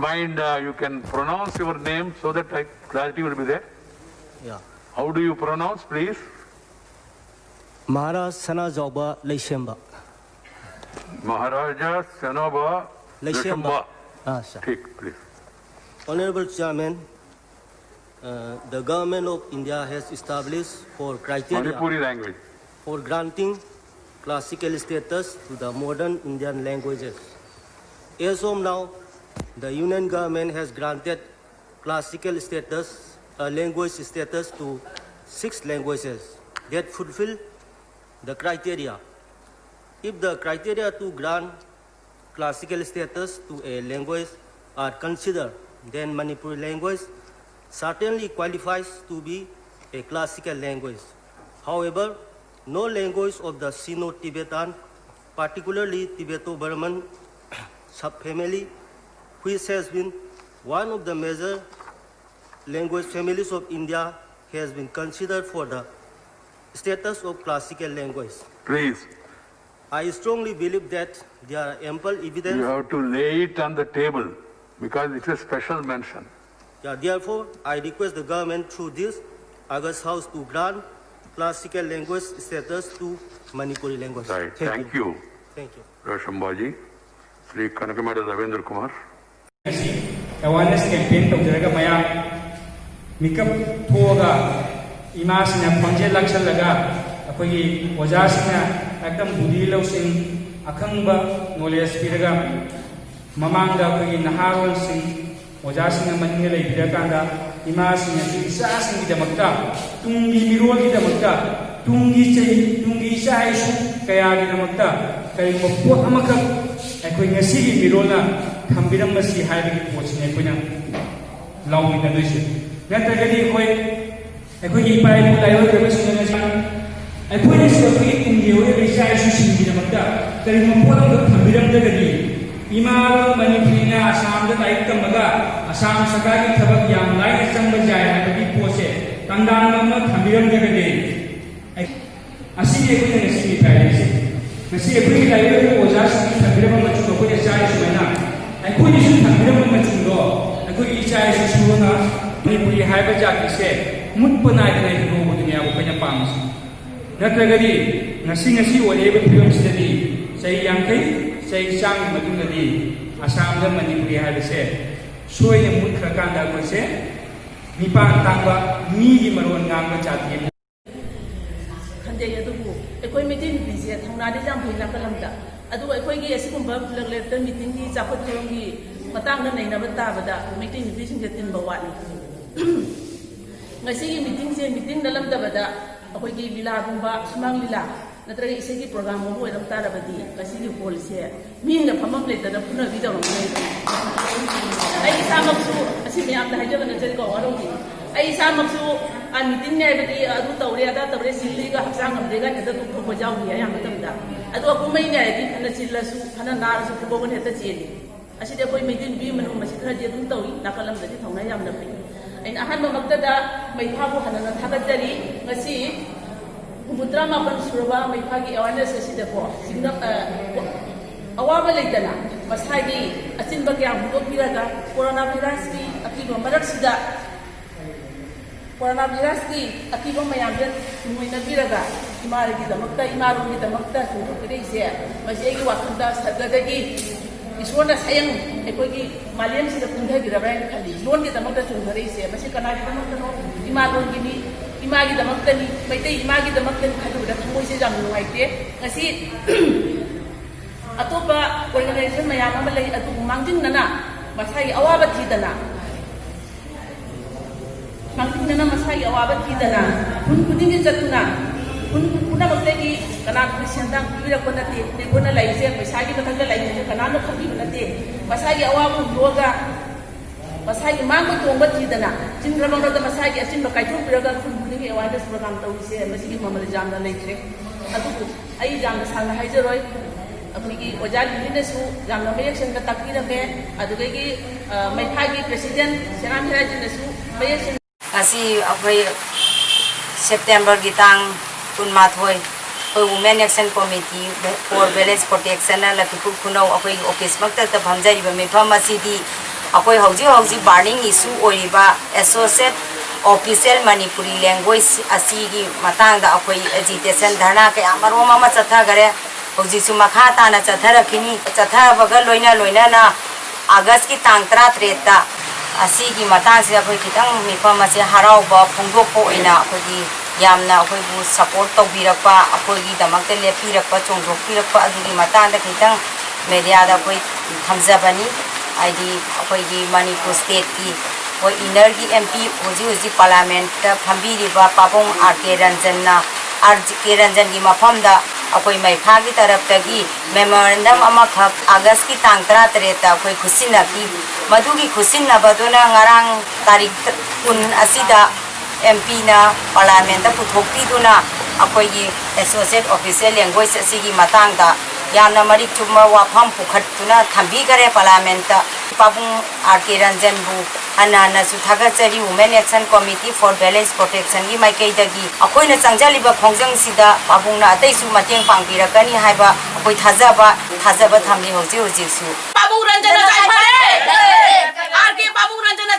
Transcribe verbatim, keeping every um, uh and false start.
Mind, uh, you can pronounce your name so that I, clarity will be there. Yeah. How do you pronounce, please? Maharaj Sanajaoba Leishemba. Maharaja Sanaba Leishemba. Leishemba. Ah, sir. Take, please. Honorable Chairman, uh, the Government of India has established four criteria Manipuri language. for granting classical status to the modern Indian languages. As of now, the Union Government has granted classical status, uh, language status to six languages that fulfill the criteria. If the criteria to grant classical status to a language are considered, then Manipuri language certainly qualifies to be a classical language. However, no language of the Sino-Tibetan, particularly Tibeto-Burman subfamily, which has been one of the major language families of India, has been considered for the status of classical language. Please. I strongly believe that there are ample evidence. You have to lay it on the table because it's a special mention. Yeah, therefore, I request the government through this August House to grant classical language status to Manipuri language. Right. Thank you. Thank you. Leishembaji. Sri Kanakamada Ravindra Kumar. ꯑꯁꯤ awareness campaign ꯇꯧꯖꯔꯒ ꯃꯌꯥꯝ ꯃꯤꯀꯞ ꯊꯣꯛꯑꯒ ꯏꯃꯥꯁꯤꯡꯅ ꯈꯣꯟꯖꯦꯜ ꯂꯥꯛꯁꯜꯂꯒ ꯑꯩꯈꯣꯏꯒꯤ ꯑꯣꯖꯥꯁꯤꯡꯅ ꯑꯦꯛꯗꯝ ꯕꯨꯙꯤ ꯂꯧꯁꯤꯡ ꯑꯈꯪꯕ ꯅꯣꯂꯦꯖ ꯄꯤꯔꯒ ꯃꯃꯥꯡꯗ ꯑꯩꯈꯣꯏꯒꯤ ꯅꯍꯥꯔꯣꯜꯁꯤꯡ ꯑꯣꯖꯥꯁꯤꯡꯅ ꯃꯅꯤꯡꯗ ꯂꯩꯕꯤꯔꯀꯥꯟꯗ ꯏꯃꯥꯁꯤꯡꯅꯁꯨ ꯏꯆꯥꯁꯤꯡꯒꯤꯗꯃꯛꯇ ꯇꯨꯡꯒꯤ ꯃꯤꯔꯣꯜꯒꯤꯗꯃꯛꯇ ꯇꯨꯡꯒꯤ ꯆꯍꯤ ꯇꯨꯡꯒꯤ ꯏꯆꯥ ꯏꯁꯨ ꯀꯌꯥꯒꯤꯗꯃꯛꯇ ꯀꯔꯤꯒꯨꯝꯕ ꯄꯣꯠ ꯑꯃꯈꯛ ꯑꯩꯈꯣꯏ ꯉꯁꯤꯒꯤ ꯃꯤꯔꯣꯜꯅ ꯊꯝꯕꯤꯔꯝꯕꯁꯤ ꯍꯥꯏꯕꯒꯤ ꯄꯣꯠꯁꯤꯅꯤ ꯑꯩꯈꯣꯏꯅ ꯂꯥꯎꯃꯤꯟꯅꯗꯣꯏꯁꯦ꯫ ꯅꯠꯇ꯭ꯔꯒꯗꯤ ꯑꯩꯈꯣꯏ ꯑꯩꯈꯣꯏꯒꯤ ꯏꯄꯥ ꯏꯄꯨ ꯂꯥꯏꯑꯣꯏꯈ꯭ꯔꯕꯁꯤꯡꯅ ꯉꯁꯤ ꯑꯩꯈꯣꯏꯅꯁꯨ ꯑꯩꯈꯣꯏꯒꯤ ꯇꯨꯡꯒꯤ ꯑꯣꯏꯔꯤꯕ ꯏꯆꯥ ꯏꯁꯨꯁꯤꯡꯒꯤꯗꯃꯛꯇ ꯀꯔꯤꯒꯨꯝꯕ ꯄꯣꯠ ꯑꯃꯈꯛ ꯊꯝꯕꯤꯔꯝꯗ꯭ꯔꯒꯗꯤ ꯏꯃꯥ ꯂꯣꯟ ꯃꯅꯤꯄꯨꯔꯤꯅ ꯑꯁꯥꯝꯗ ꯂꯥꯏꯔꯤꯛ ꯇꯝꯃꯒ ꯑꯁꯥꯝ ꯁꯔꯀꯥꯔꯒꯤ ꯊꯕꯛ ꯌꯥꯝ ꯂꯥꯏꯅ ꯆꯪꯕ ꯌꯥꯏ ꯍꯥꯏꯕꯒꯤ ꯄꯣꯠꯁꯦ ꯇꯪꯗꯥꯟ ꯑꯃ ꯊꯝꯕꯤꯔꯝꯗ꯭ꯔꯒꯗꯤ ꯑꯩ-, ꯑꯁꯤꯅꯤ ꯑꯩꯈꯣꯏꯅ ꯉꯁꯤ ꯃꯤꯊꯥꯏ ꯂꯩꯔꯤꯁꯦ꯫ ꯉꯁꯤ ꯑꯩꯈꯣꯏꯒꯤ ꯂꯥꯏꯔꯤꯛ ꯑꯣꯖꯥꯁꯤꯡꯅ ꯊꯝꯕꯤꯔꯝꯕ ꯃꯆꯨ ꯑꯩꯈꯣꯏꯅ ꯆꯥꯔꯤ ꯁꯨꯃꯥꯏꯅ ꯑꯩꯈꯣꯏꯅꯁꯨ ꯊꯝꯕꯤꯔꯝꯕ ꯃꯆꯨ ꯏꯆꯥ ꯏꯁꯨꯅ ꯃꯅꯤꯄꯨꯔꯤ ꯍꯥꯏꯕ ꯖꯥꯇꯤꯁꯦ ꯃꯨꯠꯄ ꯅꯥꯏꯗꯅ ꯍꯤꯡꯍꯧꯕꯗꯨꯅꯦꯕ ꯑꯩꯈꯣꯏꯅ ꯄꯥꯝꯃꯤꯁꯦ꯫ ꯅꯠꯇ꯭ꯔꯒꯗꯤ ꯉꯁꯤ, ꯉꯁꯤ ꯑꯣꯏꯔꯛꯏꯕ ꯐꯤꯕꯝꯁꯤꯗꯗꯤ ꯆꯍꯤ ꯌꯥꯡꯈꯩ, ꯆꯍꯤ ꯆꯥꯝꯃꯒꯤ ꯃꯇꯨꯡꯗꯗꯤ ꯑꯁꯥꯝꯗ ꯃꯅꯤꯄꯨꯔꯤ ꯍꯥꯏꯕꯁꯦ ꯁꯣꯏꯅ ꯃꯨꯠꯈ꯭ꯔꯀꯥꯟꯗ ꯑꯩꯈꯣꯏꯁꯦ ꯃꯤꯄꯥꯟ ꯇꯥꯡꯕ, ꯃꯤꯒꯤ ꯃꯔꯣꯟ ꯉꯥꯡꯕ ꯖꯥꯇꯤ ꯑꯃ ꯈꯟꯖꯩ꯫ ꯑꯗꯨꯕꯨ ꯑꯩꯈꯣꯏ ꯃꯩꯇꯩ ꯅꯨꯄꯤꯁꯦ ꯊꯧꯅꯥꯗꯤ ꯌꯥꯝ ꯐꯩ ꯅꯥꯀꯜ ꯑꯃꯗ꯫ ꯑꯗꯨꯒ ꯑꯩꯈꯣꯏꯒꯤ ꯑꯁꯤꯒꯨꯝꯕ ꯐꯤꯂꯝ ꯂꯩꯔꯛꯇ ꯃꯤꯇꯤꯡꯒꯤ ꯆꯥꯎꯈꯠ ꯊꯧꯔꯝꯒꯤ ꯃꯇꯥꯡꯗ ꯅꯩꯅꯕ ꯇꯥꯕꯗ ꯃꯩꯇꯩ ꯅꯨꯄꯤꯁꯤꯡꯁꯦ ꯇꯤꯟꯕ ꯋꯥꯠꯂꯤ꯫ ꯉꯁꯤꯒꯤ ꯃꯤꯇꯤꯡꯁꯦ ꯃꯤꯇꯤꯡ ꯅꯠꯂꯝꯗꯕꯗ ꯑꯩꯈꯣꯏꯒꯤ ꯂꯤꯂꯥꯒꯨꯝꯕ, ꯁꯨꯃꯥꯡ ꯂꯤꯂꯥ ꯅꯠꯇ꯭ꯔꯒ ꯏꯁꯩꯒꯤ ꯄ꯭ꯔꯣꯒ꯭ꯔꯥꯝ ꯑꯃ ꯑꯣꯏꯔꯝ ꯇꯥꯔꯕꯗꯤ ꯉꯁꯤꯒꯤ ꯍꯣꯜꯁꯦ ꯃꯤꯅ ꯐꯝꯐꯝ ꯂꯩꯇꯅ ꯐꯨꯅꯕꯤꯗꯧꯔꯝꯃꯦ꯫ ꯑꯩ ꯏꯁꯥꯃꯛꯁꯨ ꯑꯁꯤ ꯃꯌꯥꯝꯗ ꯍꯥꯏꯖꯕ ꯅꯠꯆꯗꯦꯀꯣ, ꯋꯥꯔꯧꯕꯤ꯫ ꯑꯩ ꯏꯁꯥꯃꯛꯁꯨ ꯑ ꯃꯤꯇꯤꯡꯅꯦ ꯍꯥꯏꯕꯗꯤ ꯑꯗꯨ ꯇꯧꯔꯦ, ꯑꯗꯥ ꯇꯧꯔꯦ, ꯆꯤꯜꯂꯤꯒ ꯍꯛꯆꯥꯡ ꯉꯝꯗꯦꯒ ꯍꯦꯛꯇ ꯇꯣꯛꯊꯣꯛꯄ ꯌꯥꯎꯈꯤ ꯑꯌꯥꯝꯕ ꯃꯇꯝꯗ꯫ ꯑꯗꯨꯒ ꯀꯨꯝꯍꯩꯅꯦ ꯍꯥꯏꯗꯤ ꯐꯅ ꯆꯤꯜꯂꯁꯨ, ꯐꯅ ꯅꯥꯔꯁꯨ ꯐꯨꯠꯕꯣꯜ ꯍꯦꯛꯇ ꯆꯦꯜꯂꯤ꯫ ꯑꯁꯤꯗꯤ ꯑꯩꯈꯣꯏ ꯃꯩꯇꯩ ꯅꯨꯄꯤ ꯃꯅꯨꯡ ꯃꯁꯤ ꯈꯔꯗꯤ ꯑꯗꯨꯝ ꯇꯧꯏ, ꯅꯥꯀꯜ ꯑꯃꯗꯗꯤ ꯊꯧꯅꯥ ꯌꯥꯝꯅ ꯐꯩ꯫ ꯑꯩꯅ ꯑꯍꯥꯟꯕꯃꯛꯇꯗ ꯃꯩꯐꯥꯕꯨ ꯍꯟꯅ ꯊꯥꯒꯠꯆꯔꯤ꯫ ꯉꯁꯤ ꯍꯨꯝꯐꯨꯇꯔꯥ ꯃꯥꯄꯟ ꯁꯨꯔꯕ ꯃꯩꯐꯥꯒꯤ ꯑꯦꯋꯥꯔꯅꯦꯁ ꯑꯁꯤꯗꯀꯣ, ꯁꯤꯡꯅ-, ꯑ, ꯑꯋꯥꯕ ꯂꯩꯇꯅ ꯃꯁꯥꯒꯤ ꯑꯆꯤꯟꯕ ꯀꯌꯥ ꯍꯨꯟꯗꯣꯛꯄꯤꯔꯒ ꯀꯣꯔꯣꯅꯥ ꯚꯥꯏꯔꯁꯀꯤ ꯑꯀꯤꯕ ꯃꯔꯛꯁꯤꯗ ꯀꯣꯔꯣꯅꯥ ꯚꯥꯏꯔꯁꯀꯤ ꯑꯀꯤꯕ ꯃꯌꯥꯝꯁꯦ ꯊꯨꯡꯑꯣꯏꯅꯕꯤꯔꯒ ꯏꯃꯥꯒꯤꯗꯃꯛꯇ, ꯏꯃꯥꯔꯣꯝꯒꯤꯗꯃꯛꯇ ꯆꯣꯡꯊꯣꯛꯄꯤꯔꯛꯏꯁꯦ, ꯃꯁꯤ ꯑꯩꯒꯤ ꯋꯥꯈꯜꯗ ꯁꯔꯒꯗꯒꯤ ꯏꯁꯣꯔꯅ ꯁꯌꯦꯡ ꯑꯩꯈꯣꯏꯒꯤ ꯃꯥꯂꯦꯝꯁꯤꯗ ꯀꯨꯝꯊꯕꯤꯔꯕ꯭ꯔꯥ ꯍꯥꯏꯅ ꯈꯜꯂꯤ꯫ ꯂꯣꯟꯒꯤꯗꯃꯛꯇ ꯆꯣꯡꯊꯔꯛꯏꯁꯦ, ꯃꯁꯤ ꯀꯅꯥꯒꯤꯗꯃꯛꯇꯅꯣ? ꯏꯃꯥ ꯂꯣꯟꯒꯤꯅꯤ, ꯏꯃꯥꯒꯤꯗꯃꯛꯇꯅꯤ, ꯃꯩꯇꯩ ꯏꯃꯥꯒꯤꯗꯃꯛꯇꯅꯤ ꯈꯜꯂꯨꯕꯗ ꯊꯃꯣꯏꯁꯦ ꯌꯥꯝ ꯅꯨꯡꯉꯥꯏꯇꯦ꯫ ꯉꯁꯤ ꯑꯇꯣꯞꯄ ꯑꯣꯔꯒꯅꯥꯏꯖꯦꯁꯟ ꯃꯌꯥꯝ ꯑꯃ ꯂꯩ, ꯑꯗꯨꯕꯨ ꯃꯥꯡꯖꯤꯟꯅꯅ ꯃꯁꯥꯒꯤ ꯑꯋꯥꯕ ꯊꯤꯗꯅ, ꯃꯥꯡꯖꯤꯟꯅꯅ ꯃꯁꯥꯒꯤ ꯑꯋꯥꯕ ꯊꯤꯗꯅ, ꯈꯨꯟ ꯈꯨꯗꯤꯡꯒꯤ ꯆꯠꯇꯨꯅ, ꯈꯨꯟ ꯄꯨꯝꯅꯃꯛꯇꯒꯤ ꯀꯅꯥꯒꯨꯝꯕ ꯁꯦꯟꯗꯥꯡ ꯄꯤꯕꯤꯔꯛꯄ ꯅꯠꯇꯦ꯫ ꯑꯩꯈꯣꯏꯅ ꯂꯩꯔꯤꯁꯦ, ꯄꯩꯁꯥꯒꯤ ꯃꯊꯛꯇ ꯂꯩꯔꯤꯁꯦ ꯀꯅꯥꯝꯅ ꯈꯪꯕꯤꯕ ꯅꯠꯇꯦ꯫ ꯃꯁꯥꯒꯤ ꯑꯋꯥꯕ ꯍꯨꯟꯗꯣꯛꯑꯒ, ꯃꯁꯥꯒꯤ ꯃꯥꯡꯕ ꯇꯣꯡꯕ ꯊꯤꯗꯅ, ꯆꯤꯡ ꯈꯔ ꯃꯔꯛꯇ ꯃꯁꯥꯒꯤ ꯑꯆꯤꯟꯕ ꯀꯥꯏꯊꯣꯛꯄꯤꯔꯒ ꯈꯨꯟ ꯈꯨꯗꯤꯡꯒꯤ ꯑꯦꯋꯥꯔꯅꯦꯁ ꯄ꯭ꯔꯣꯒ꯭ꯔꯥꯝ ꯇꯧꯔꯤꯁꯦ, ꯃꯁꯤꯒꯤ ꯃꯃꯜ ꯌꯥꯝꯅ ꯂꯩꯈ꯭ꯔꯦ꯫ ꯑꯗꯨꯕꯨ ꯑꯩ ꯌꯥꯝꯅ ꯁꯥꯡꯅ ꯍꯥꯏꯖꯔꯣꯏ꯫ ꯑꯩꯈꯣꯏꯒꯤ ꯑꯣꯖꯥ ꯂꯤꯂꯤꯅꯁꯨ ꯌꯥꯝꯅ ꯃꯌꯦꯛ ꯁꯦꯡꯅ ꯇꯥꯛꯄꯤꯔꯝꯃꯦ꯫ ꯑꯗꯨꯗꯒꯤ, ꯑ, ꯃꯩꯐꯥꯒꯤ ꯄ꯭ꯔꯦꯁꯤꯗꯦꯟ ꯁꯦꯅꯥꯝ ꯍꯦꯔꯥꯖꯤꯅꯁꯨ ꯃꯌꯦꯛ ꯁꯦꯡꯅ ꯉꯁꯤ ꯑꯩꯈꯣꯏ ꯁꯦꯞꯇꯦꯝꯕꯔꯒꯤ ꯇꯥꯡ ꯀꯨꯟꯃꯥꯊꯣꯏ, ꯑꯩꯈꯣꯏ Women Action Committee for Village Protection ꯂꯛꯈꯤꯄꯨꯔ ꯈꯨꯅꯧ ꯑꯩꯈꯣꯏꯒꯤ ꯑꯣꯐꯤꯁꯃꯛꯇꯗ ꯐꯝꯖꯔꯤꯕ ꯃꯤꯐꯝ ꯑꯁꯤꯗꯤ ꯑꯩꯈꯣꯏ ꯍꯧꯖꯤꯛ ꯍꯧꯖꯤꯛ burning issue ꯑꯣꯏꯔꯤꯕ Associate Official Manipuri Language ꯑꯁꯤꯒꯤ ꯃꯇꯥꯡꯗ ꯑꯩꯈꯣꯏ agitation ꯙꯔꯅꯥ ꯀꯌꯥ ꯃꯔꯨꯝ ꯑꯃ ꯆꯠꯊꯈꯔꯦ꯫ ꯍꯧꯖꯤꯛꯁꯨ ꯃꯈꯥ ꯇꯥꯅ ꯆꯠꯊꯔꯛꯈꯤꯅꯤ꯫ ꯆꯠꯊꯕꯒ ꯂꯣꯏꯅ ꯂꯣꯏꯅꯅ August ꯀꯤ ꯇꯥꯡ ꯇꯔꯥꯇꯔꯦꯠꯇ ꯑꯁꯤꯒꯤ ꯃꯇꯥꯡꯁꯤꯗ ꯑꯩꯈꯣꯏ ꯈꯤꯇꯪ ꯃꯤꯐꯝ ꯑꯁꯦ ꯍꯔꯥꯎꯕ ꯐꯣꯡꯗꯣꯛꯄ ꯑꯣꯏꯅ ꯑꯩꯈꯣꯏꯒꯤ ꯌꯥꯝꯅ ꯑꯩꯈꯣꯏꯕꯨ support ꯇꯧꯕꯤꯔꯛꯄ, ꯑꯩꯈꯣꯏꯒꯤꯗꯃꯛꯇ ꯂꯦꯞꯄꯤꯔꯛꯄ, ꯆꯣꯡꯊꯣꯛꯄꯤꯔꯛꯄ ꯑꯗꯨꯒꯤ ꯃꯇꯥꯡꯗ ꯈꯤꯇꯪ media ꯗ ꯑꯩꯈꯣꯏ ꯊꯝꯖꯕꯅꯤ꯫ ꯍꯥꯏꯗꯤ ꯑꯩꯈꯣꯏꯒꯤ ꯃꯅꯤꯄꯨꯔ state ꯀꯤ ꯑꯩꯈꯣꯏ inner ꯒꯤ M P, ꯍꯧꯖꯤꯛ ꯍꯧꯖꯤꯛ parliament ꯇ ꯐꯝꯕꯤꯔꯤꯕ ꯄꯥꯕꯨꯡ R K ꯔꯟꯖꯟꯅ, R K ꯔꯟꯖꯟꯒꯤ ꯃꯐꯝꯗ ꯑꯩꯈꯣꯏ ꯃꯩꯐꯥꯒꯤ ꯇꯔꯞꯇꯒꯤ memorandum ꯑꯃꯈꯛ August ꯀꯤ ꯇꯥꯡ ꯇꯔꯥꯇꯔꯦꯠꯇ ꯑꯩꯈꯣꯏ ꯈꯨꯠꯁꯤꯟꯅꯈꯤ꯫ ꯃꯗꯨꯒꯤ ꯈꯨꯠꯁꯤꯟꯅꯕꯗꯨꯅ ꯉꯔꯥꯡ ꯇꯥꯔꯤꯛ ꯀꯨꯟ ꯑꯁꯤꯗ M P ꯅ parliament ꯇ ꯄꯨꯊꯣꯛꯄꯤꯗꯨꯅ ꯑꯩꯈꯣꯏꯒꯤ Associate Official Language ꯑꯁꯤꯒꯤ ꯃꯇꯥꯡꯗ ꯌꯥꯝꯅ ꯃꯔꯤꯛ ꯆꯨꯝꯕ ꯋꯥꯐꯝ ꯄꯨꯈꯠꯇꯨꯅ ꯊꯝꯕꯤꯈꯔꯦ parliament ꯇ꯫ ꯄꯥꯕꯨꯡ R K ꯔꯟꯖꯟꯕꯨ ꯍꯟꯅ ꯍꯟꯅꯁꯨ ꯊꯥꯒꯠꯆꯔꯤ꯫ Women Action Committee for Balance Protection ꯒꯤ ꯃꯥꯏꯀꯩꯗꯒꯤ ꯑꯩꯈꯣꯏꯅ ꯆꯪꯖꯜꯂꯤꯕ ꯈꯣꯡꯖꯪꯁꯤꯗ ꯄꯥꯕꯨꯡꯅ ꯑꯇꯩꯁꯨ ꯃꯇꯦꯡ ꯄꯥꯡꯕꯤꯔꯛꯀꯅꯤ ꯍꯥꯏꯕ ꯑꯩꯈꯣꯏ ꯊꯥꯖꯕ, ꯊꯥꯖꯕ ꯊꯝꯂꯤ ꯍꯧꯖꯤꯛ ꯍꯧꯖꯤꯛꯁꯨ꯫ ꯄꯥꯕꯨꯡ ꯔꯟꯖꯟꯅ ꯆꯥꯏꯐꯔꯦ! R K ꯄꯥꯕꯨꯡ ꯔꯟꯖꯟꯅ